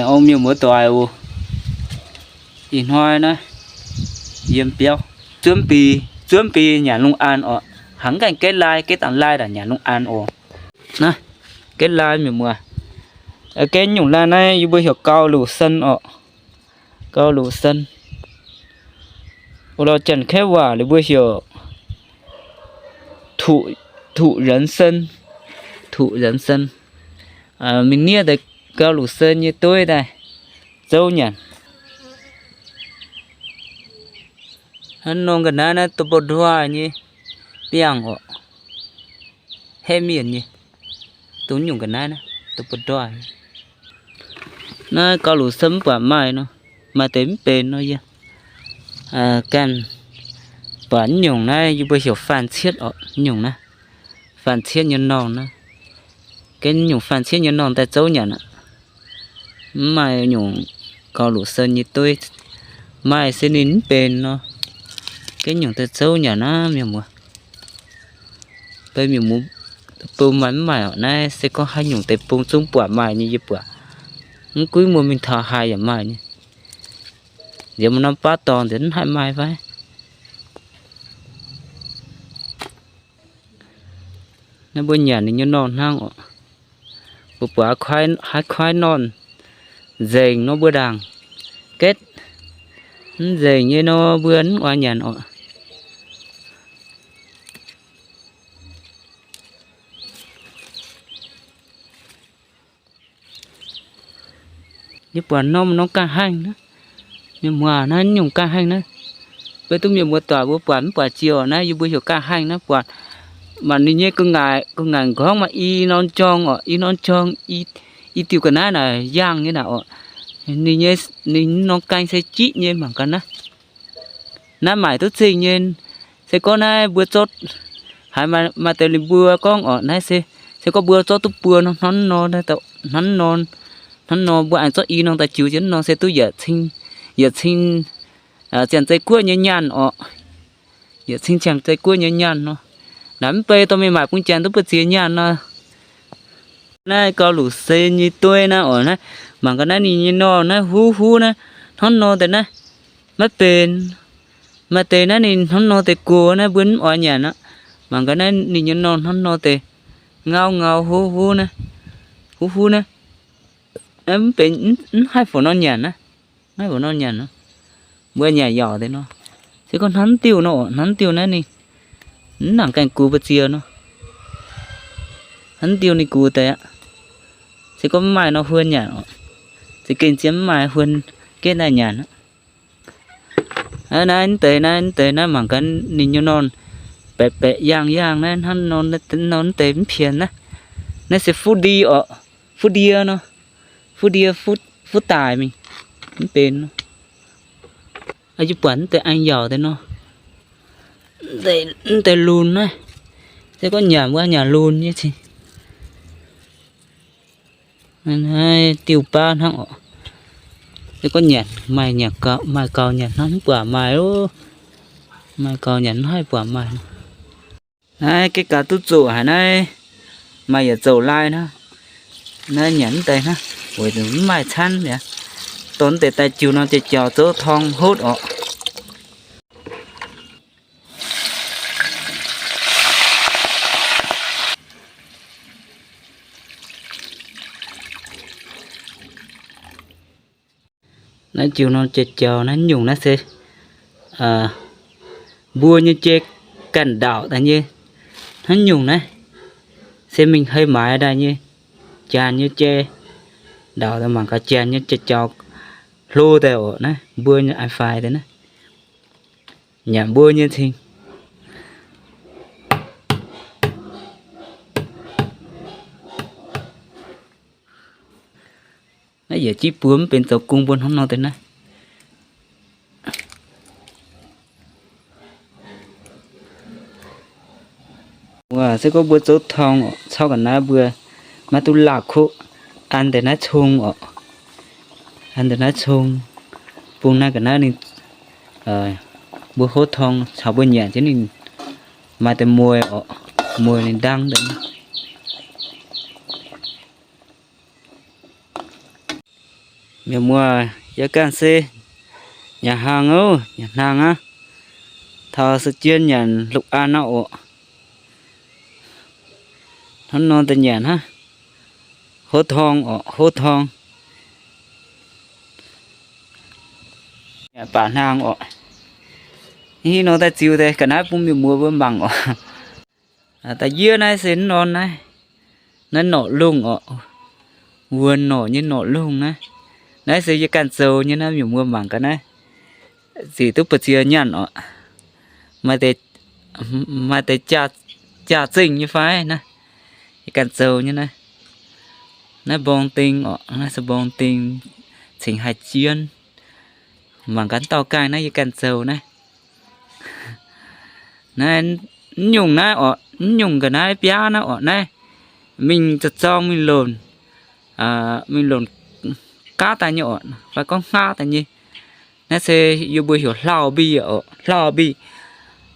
Ong mienh muoz doic oc. Ih hnoi naaiv yiem biauv, zuonv biei, zuonv biei nyanc lungh an oc. Hnangv gaengh gaeqv lai, gaeqv dangh lai daaih nyanc lungh an oc. Naaiv gaeqv lai mienh muoz. Gaeqv nyungc lai naaiv yie mbuo heuc gau luc sen oc. Gau luc sen. Wuov lorz Janx-Kaeqv waac ninh mbuo heuc thụ, thụ rắn sân, thụ rắn sân. Mingh niev deix gau luc sen nyei dueiv daaih zouv nyanc. Hnangv nor ga'naaiv naaiv doh bou nduoih nyei biangh oc. Haeqv mienh nyei, dongh nyungc ga'naaiv naaiv doh bou nduoih. Naaiv gau luc sen mv buatc maaih nor, maaih deix mv benx nor yie ganh buatc nyungc naaiv yie mbuo heuc faan cietv oc, nyungc naaiv faan cietv nyei norm naaiv. Gaeqv nyungc faan cietv nyei norm daaih zouv nyanc aqv. Mv maaih nyungc gau luc sen nyei dueiv, maaih se ninh mv benx nor, gaeqv nyungc daaih zouv nyanc naaiv mienh muoz. Beiv mienh muoz bung maaih mv maaih oc. Naaiv se gorngv haaix nyungc deix bung zungv buatc maaih nyei yie buatc. Mv gunv muoz mingh taux haaix yaac maaih nyei. Nziex maaih norm baav dorngx nziex mv haih maaih fai? Naaiv mbuo nyanc ninh nyei norm hnangv oc. Mbuo buatc haaix kuaaiv norm nzengc nor mbuo ndaangc gaeqv, mv nzengc nyei nor mbuo mv oix nyanc oc. Yie buatc norm norm ganh haengh naaiv, mienh muoz, naaiv nyungc ganh haengh naaiv. Beiv duqv mienh muoz doic mbuo buatc mv buatc jiex oc. Naaiv yie mbuo heuc ganh haengh naaiv buatc, mangc ninh nyei gu'nguaaic, gu'nguaaic nqorngv maaih i norm jorng oc, i norm jorng, i diuh ga'naaiv naaic yaangh nyei naaic oc. Ninh nyei, ninh norm gaeng se jiqv nyei mangc gaax naaiv. Naaiv maaic duqv zingh nyei. Se gorngv naaiv mbuo zorqv, haiz maaih deix ninh mbuo gorngv oc, naaiv se, se gorngv mbuo zorqv duqv buo nor, hnangv nor, hnangv nor, hnangv nor mbuo aengx zorqv i norm daaih jiux jienv nor se duqv yietc cing, yietc cing ziangh zei guoqv nyei nyaanh oc. Yietc cing ziangh zei guoqv nyei nyaanh nor. Naaiv mv bei dorh mingh maaic bung janx duqv buoz ziex nyaanh nor. Naaiv gauh luc se nyei dueiv naaiv oc, naaiv mangc gaax naaiv ninh nyei nor naaiv huv huv naaiv, hnangv nor deix naaiv maiv benx. Maaih deix naaiv ninh hnangv nor deix gox naaiv mbuo mv oix nyanc aqv. Mangc gaax naaiv ninh nyei nor hnangv nor deix ngau ngau huv huv naaiv, huv huv naaiv. Mv benx, mv haih fungc nor nyanc naaiv. Mv haih fungc nor nyanc nor. Mbuo nyanc yaauc deix nor. Se gorngv hnamv diuh nor oc, hnamv diuh naaiv ninh mv nangc ganh gux mbu'ziex nor. Hnamv diuh ninh gux deix aqv. Se gorngv mv maaih nor huon nyanc oc. Za'gengh zien mv maaih huon gaeqv daaih nyanc aqv. Naaiv, naaiv deix, naaiv deix naaiv mangc gaax ninh nyei nor, baeqc baeqc yaangh yaangh naaiv, hnamv nor, nor mv deix mv pienx naaiv. Naaiv se fuqv ndie oc, fuqv ndie nor, fuqv ndie, fuqv daic mingh, mv benx nor. Yie buatc mv deix aengx yaauc deix nor, mv deix lunx naaiv, se gorngv nyanc wuov nyanc lunx nyei cingx. Naaiv diuh baav hnangv oc. Se gorngv nyanc maaih, nyanc gau, maaih gau nyanc hnangv mv buatc maaih oc. Maaih gau nyanc mv haih buatc maaih. Naaiv gaeqv gaax duqv zoqc haic naaiv, maaih yietc zoux lai hnangv. Naaiv nyanc mv deix hnangv, weic zuqc mv maaih camv mi'aqv. Dorh mv deix daaih jiu nor jiex jaux zouv torng hotv oc. Naaiv jiu nor jiex jaux naaiv nyungc naaiv se mbuo nyei jai ganh ndaauc daaih nyei. Hnangv nyungc naaiv se mingh hei maaiz daaih nyei. Janx nyei jai ndaauc daaih mangc gaax janx nyei jai jaux hlo daaih oc. Naaiv mbuo nyei ai faix daaih naaiv. Nyanc mbuo nyei cing. Naaiv yietc jiv buo mv benx zoux gong mbuo hnangv nor deix naaiv. Wuov se gorngv mbuo zoux torng oc, caux ga'naaiv mbuo maiv duqv laauh kuqv, an deix naaiv cong oc. An deix naaiv cong, bung naaiv ga'naaiv ninh, mbuo hov torng caux mbuo nyanc jienv ninh maaih deix mueiz oc, mueiz ninh ndangv deix. Mienh muoz, yie ganh se nyanc hnaangx oc, nyanc hnaangx aqv. Taux se jien nyanc lukc an aqv oc. Hnangv nor daaih nyanc hnangv. Hov torng oc, hov torng. Nyanc baac hnaangx oc. Ih nor daaih ziux deix ga'naaiv bun mienh muoz mbuo mangc oc. Da'yietv naaiv se norm naaiv, naaiv norqc lungh oc. Wuonx norqc nyei norqc lungh naaiv. Naaiv se yie ganh zoux nyei naaiv, mienh muoz mangc ga'naaiv. Zic duqv buoz-ziex nyantc oc. Maaih deix, maaih deix jaax-zingh nyei fai naaiv. Yie ganh zoux nyei naaiv. Naaiv mbong ding oc, naaiv se mbong ding, cingx haih jien. Mangc gaax dauh gaengh naaiv yie ganh zoux naaiv. Naaiv, mv nyungc naaiv oc, mv nyungc ga'naaiv biaav naaiv oc, naaiv mingh zorng-zorng mingh lonc, mingh lonc gaav daaih nyei oc, fai gorngv hngaav daaih nyei. Naaiv se yie mbuo heuc hlauv-mbih oc, hlauv-mbih.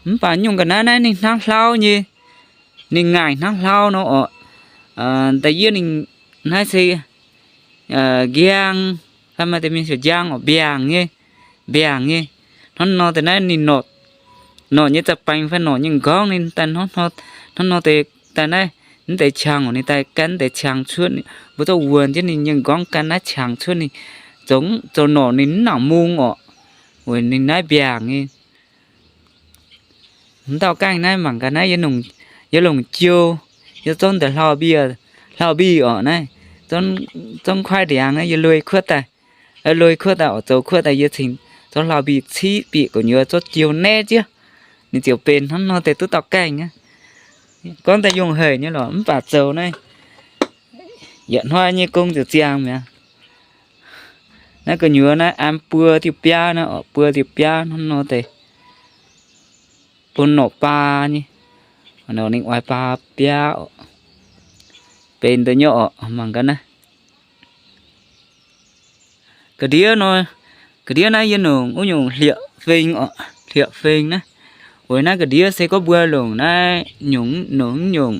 Mv baac nyungc ga'naaiv naaiv ninh hnangv hlauv nyei, ninh ngaengc hnangv hlauv nor oc. Da'yietv ninh naaiv se nqiang, fai maaih deix mienh heuc njang oc, mbiaangc nyei, mbiaangc nyei. Hnangv nor deix naaiv ninh norqc, norqc nyei za'baengx fai norqc nyei m'nqorngv ninh daaih hnangv nor deix daaih naaiv, mv deix qangx oc, ninh daaih gan mv deix qangx cuotv, mbuo zorqv wuonx jienv ninh nyei m'nqorngv gan naaiv qangx cuotv ninh zoux, zoux norqc ninh mv nangc mung oc. Weic ninh naaiv mbiaangc nyei. Mv dauh gaengh naaiv mangc gaax naaiv, yie longc jiou, yie zorqv deix hlauv-mbih, hlauv-mbih oc naaiv, zorqv kuaaiv ndiangx naaiv yie lui kuotv daaih, lui kuotv daaih oc, zoux kuotv daaih yie cingx zorqv hlauv-mbih ciqv bieqc gu'nyuoz zorqv jiou naeqv jienv, ninh ziouc benx hnangv nor deix duqv dauh gaengh aqv. Gorngv daaih yungh heic nyei lorqc, mv baac zoux naaiv yietc hnoi nyei gong ziouc ziangx mi'aqv. Naaiv gu'nyuoz naaiv an buo diuh biaav naaiv oc, buo diuh biaav hnangv nor deix. Bun norqc baa nyei, norqc ninh oix baa biaav oc. Benx deix nyei oc, mangc gaax naaiv. Ga'ndiev nor, ga'ndiev naaiv yie longc wuov nyungc hlieqv-feng oc, hlieqv-feng naaiv. Weic naaiv ga'ndiev se gorngv mbuo longc naaiv nyungc, longc nyungc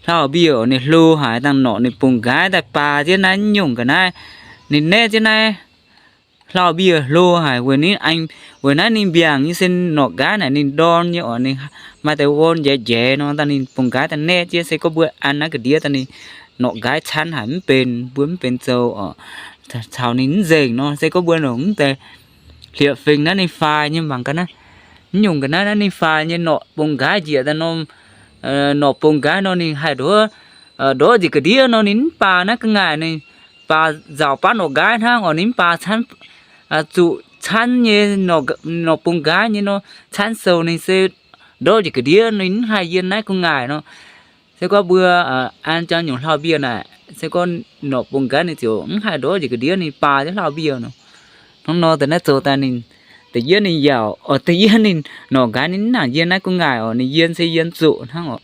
hlauv-mbih oc, ninh hlo haic dangh norqc ninh bungx nqaiv daaih baa jienv naaiv nyungc ga'naaiv, ninh naeqv jienv naaiv hlauv-mbih hlo haic weic ninh, weic naaiv ninh mbiaangc nyei se norqc nqaiv naaic ninh ndorn nyei oc, ninh maaih deix worn njaix njaix nor daaih ninh bungx nqaiv daaih naeqv jienv. Se gorngv mbuo an naaiv ga'ndiev daaih ninh norqc nqaiv canv haic mv benx, mbuo mv benx zoux oc, caux ninh mv nzengc nor. Se gorngv mbuo longc mv deix hlieqv-feng naaiv ninh faix nyei, mangc gaax naaiv. Mv nyungc ga'naaiv naaiv ninh faix nyei norqc bungx nqaiv njiec daaih nor, norqc bungx nqaiv nor ninh haih ndortv, ndortv njiec ga'ndiev nor ninh mv baac naaiv ga'ngaaic ninh baac nzauc baav norqc nqaiv hnangv oc, ninh mv baac canv, zuqc canv nyei, norqc bungx nqaiv nyei nor, canv sou ninh se ndortv njiec ga'ndiev ninh mv haih yiem naaiv gu'nguaaic nor. Se gorngv mbuo an jangx nyungc hlauv-mbiev naaic, se gorngv norqc bungx nqaiv ninh ziouc mv haih ndortv njiec ga'ndiev ninh baa jienv hlauv-mbiev nor. Hnangv nor deix naaiv zoux daaih ninh, da'yietv ninh yaauc, da'yietv ninh norqc nqaiv ninh mv nangc yiem naaiv gu'nguaaic oc, ninh yiem se yiem zuqc hnangv oc.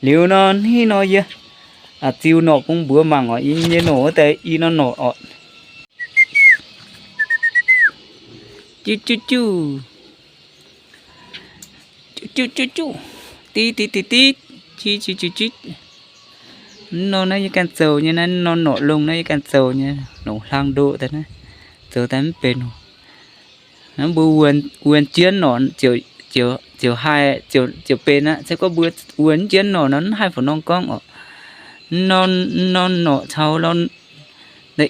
Liuz nor, hnangv nor yie ziux norqc bung mbuox mangc oc, yie nyei norqc wuov deix i norm norqc oc. Juv juv juv. Juv juv juv. Div div div div. Jiv jiv jiv jiv. Mv norm naaiv yie ganh zoux nyei naaiv, norm norqc longh naaiv yie ganh zoux nyei, longc hlang ndoqv daaih naaiv, zoux daaih mv benx. Mbuo wuonx jienv norqc ziouc haih, ziouc benx aqv. Se gorngv mbuo wuonx jienv norqc nor mv haih fungc norm gorngv oc. Norm norqc caux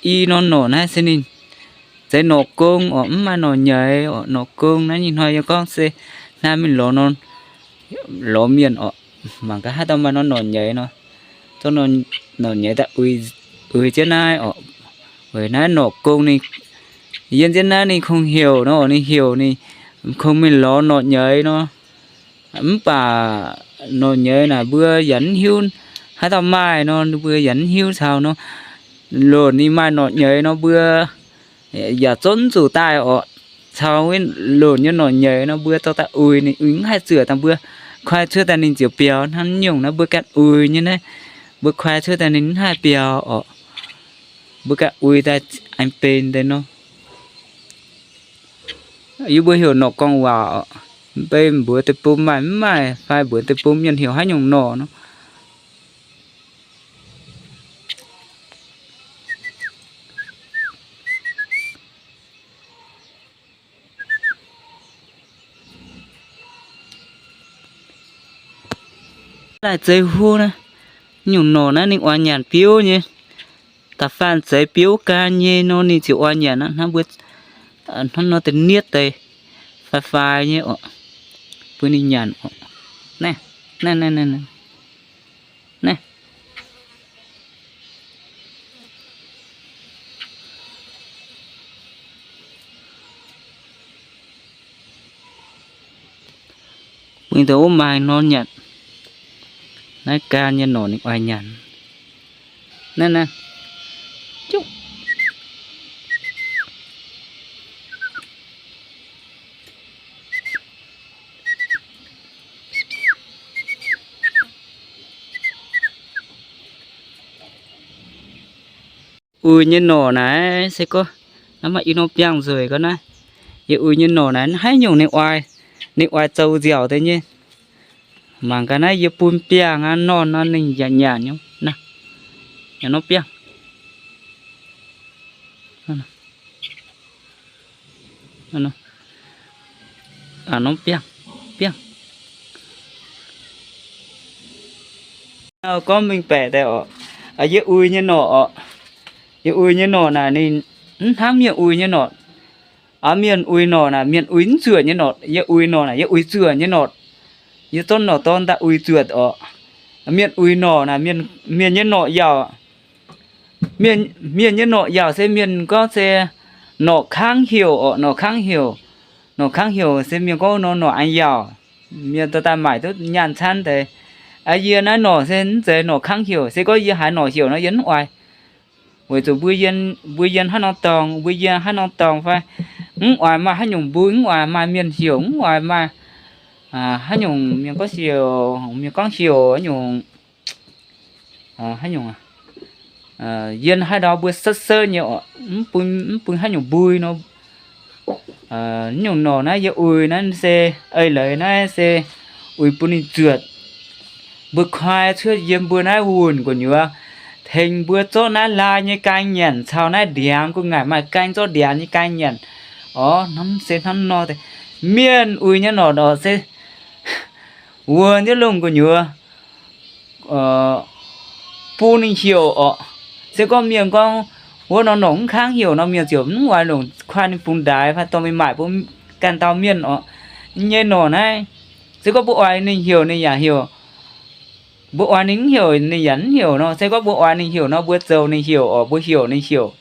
i norm norqc naaiv se ninh zeiz norqc gong oc, mv maaih norqc nyeiz oc. Norqc gong naaiv nyei hnoi yie gorngv se hnangv mingh lorz norm, lorz mienh oc, mangc gaax haaix dauh maaih norm norqc nyeiz nor, zorqv norm norqc nyeiz daaih uix jienv naaiv oc. Weic naaiv norqc gong ninh yiem jienv naaiv ninh kungx heuc nor, ninh heuc ninh kungx mingh lorz norqc nyeiz nor. Mv baac norqc nyeiz naaic mbuo yaac mv hiuv haaix dauh maaih nor, mbuo yaac mv hiuv caux nor. Lonc ninh maaih norqc nyeiz nor mbuo yaac zunv zuqc daaih oc. Caux lonc nyei norqc nyeiz nor mbuo dorh daaih uix ninh, uix mv haih zuoqc daaih mbuo kuaai cuotv daaih ninh ziouc biaux hnangv nyungc naaiv mbuo ganh uix nyei naaiv. Mbuo kuaai cuotv daaih ninh mv haih biaux oc. Mbuo ganh uix daaih aengx benx deix nor. Yie mbuo heuc norqc gorngv waac oc. Mv bei mbuox deic-bung maaih mv maaih fai mbuox deic-bung mienh heuc haaix nyungc norqc nor. Daaih zeiz huv naaiv, nyungc norqc naaiv ninh oix nyanc biouv nyei. Da'faanh zeix biouv gan nyei nor ninh ziouc oix nyanc aqv. Hnangv mbuo, hnangv nor deix nietv deix fai fai nyei orqc, bun ninh nyanc orqc. Naaiv, naaiv, naaiv, naaiv, naaiv. Mingh daaih wuov maaih nor nyanc. Naaiv gan nyei norqc ninh oix nyanc. Naaiv, naaiv. Uix nyei norqc naaic se gorngv, naaiv maaih i norm biangh nzueic gorngv naaiv. Yie uix nyei norqc naaic mv haaix nyungc ninh oix, ninh oix zoux nziaauc deix nyei. Mangc gaax naaiv yie bun biangh aqv, norm nor ninh yaac nyanc nyei. Naaiv, norm biangh. Norm biangh, biangh. Gorngv mingh baeqc daaih orqc, yie uix nyei norqc orqc, yie uix nyei norqc naaic ninh mv hnangv mienh uix nyei norqc. Aa, mienh uix norqc naaic mienh uix mv zuoqc nyei norqc. Yie uix norqc naaic yie uix zuoqc nyei norqc. Yie zorqv norqc dorn daaih uix zuoqc orqc. Mienh uix norqc naaic, mienh nyei norqc yaauc, mienh nyei norqc yaauc se mienh gorngv se norqc kangv heuc orqc, norqc kangv heuc. Norqc kangv heuc se mienh gorngv nor norqc aengx yaauc. Mienh dorh daaih maaic duqv nyaanh caanv deix. Aa, yie naaiv norqc se mv zeiz norqc kangv heuc. Se gorngv yie haiz norqc heuc nor yie mv oix. Weic zuqc mbuo yiem, mbuo yiem haaix norm dorngx, mbuo yiem haaix norm dorngx fai mv oix maaih haaix nyungc mbui, mv oix maaih mienh heuc, mv oix maaih haaix nyungc mienh gorngv heuc, mienh gorngv heuc haaix nyungc, haaix nyungc, yiem haaix ndau mbuo setv setv nyei orqc, mv bun haaix nyungc mbui nor. Nyungc norqc naaiv yie uix naaiv se, eix leiz naaiv se uix bun ninh zuotc. Mbuo koi cuotv yiem mbuo naaiv wuonh gu'nyuoz, tengx mbuo zorqv naaiv laai nyei gaeng nyanc caux naaiv ndiangx gu'nguaaic maaih gaeng zorqv ndiangx nyei gaeng nyanc. Orqc, hnamv se hnamv nor deix. Mienh uix nyei norqc orqc se wuonh nyei lungh gu'nyuoz bun ninh heuc orqc. Se gorngv mienh gorngv wuov norm norqc mv kangv heuc nor, mienh ziouc mv oix longc kuaai ninh bungx ndaix fai dorh mingh maaic bun ganh dauh mienh orqc. Nyei norqc naaiv, se gorngv mbuo oix ninh heuc ninh yaac heuc, mbuo oix ninh mv heuc ninh yaac mv heuc nor. Se gorngv mbuo oix ninh heuc nor, mbuo zoux ninh heuc orqc, mbuo heuc ninh heuc,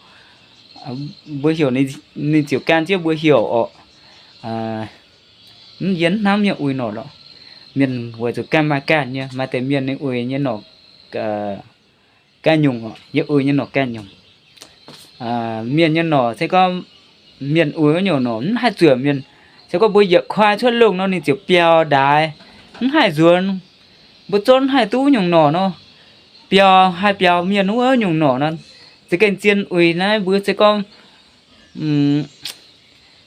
mbuo heuc ninh ziouc gan jienv mbuo heuc orqc. Mv, yie mv hnamv mienh uix norqc lorqc. Mienh weic zuqc ganh maaih ganh nyei, maaih deix mienh ninh uix nyei norqc ganh nyungc, yie uix nyei norqc ganh nyungc. Mienh nyei norqc se gorngv mienh uix wuov nyungc norqc mv haih zuoqc mienh. Se gorngv mbuo yietc kuaai cuotv lungh nor ninh ziouc biaux ndaix, mv haih nzuonx. Mbuo zorqv mv haih duqv nyungc norqc nor, biaux haih biaux mienh wuov nyungc norqc nor. Za'gengh zien uix naaiv mbuo se gorngv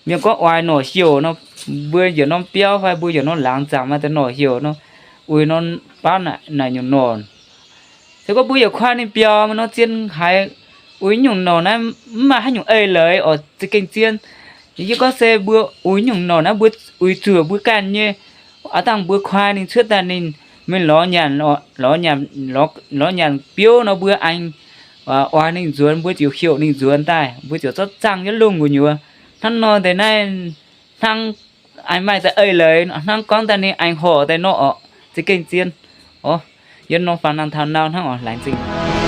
mienh gorngv oix norqc heuc nor, mbuo yietc norm biauv fai mbuo yietc norm laangz zaangc maaih deix norqc heuc nor, uix norm baav naaic nyungc norqc. Se gorngv mbuo yietc kuaai ninh biaux nor, zien haiz uix nyungc norqc naaiv mv maaih haaix nyungc eix leiz oc, za'gengh zien. Yie gorngv se mbuo uix nyungc norqc naaiv mbuo uix zuoqc mbuo ganh nyei. Aav dangh mbuo kuaai ninh cuotv daaih ninh mingh lorz nyanc, lorz nyanc biouv nor mbuo aengx oix ninh nzuonx, mbuo ziouc heuc ninh nzuonx daaih, mbuo ziouc zorqv zaangh nyei lungh gu'nyuoz. Hnangv nor deix naaiv hnangv aengx maaih deix eix leiz hnangv gorngv daaih ninh aengx horc daaih nor orqc, za'gengh zien. Orqc, yie nor faaux nangh taux nau hnangv orqc, laengz zingh.